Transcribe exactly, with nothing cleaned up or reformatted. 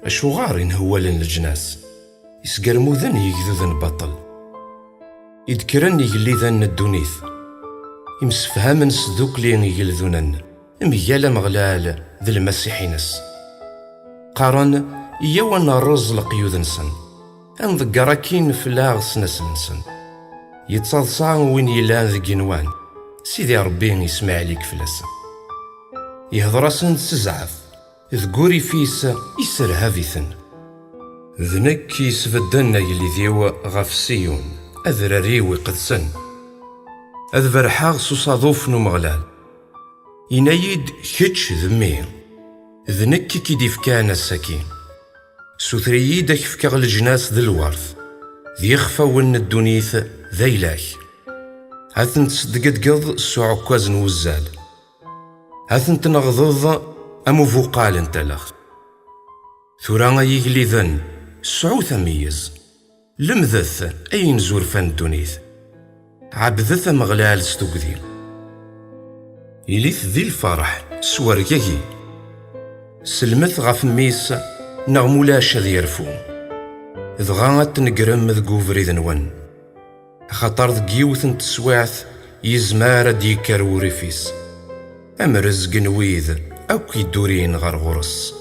Acuɣer i nhewwalen leǧnas, isgermuden yegduden baṭel? I d-kkren igelliden n ddunit, imsefhamen s tdukli igeldunen mgal Ameɣlal d Lmasiḥ-ines. Qqaren: "Iyyaw ad nerreẓ leqyud-nsen, ad nḍegger akkin fell-aɣ snasel-nsen." Yettaḍsa win yellan deg igenwan, Sidi Ṛebbi ismeɛlik fell-asen. Ihder-asen s zzɛaf, deg urrif-is iserhab-iten. "D nekk yesbedden agellid-iw ɣef Siyun, adrar-iw iqedsen. Ad berḥeɣ s usaḍuf n Umeɣlal. Yenna-yi-d: 'Kečč d mmi, d nekk i k-id-ifkan ass-agi. Suter-iyi-d ad k-fkeɣ leǧnas d lwert, d yixfawen n ddunit d ayla-k. Ad ten-tesdegdgeḍ s uɛekkaz n wuzzal, ad ten-tneɣdeḍ am ubuqal n talaɣt.' Tura ay igelliden, sɛut ameyyez, lemdet ay inzurfa n ddunit, ɛebdet Ameɣlal s tugdi. Ilit di lferḥ s wergagi, selmet ɣef mmi-s, neɣ mulac ad yerfu, dɣa ad tnegrem deg ubrid-nwen, axaṭer deg yiwet n teswiɛt yezmer ad d-yekker wurrif-is, am rrezg n wid akk yeddurin ɣer ɣur-s."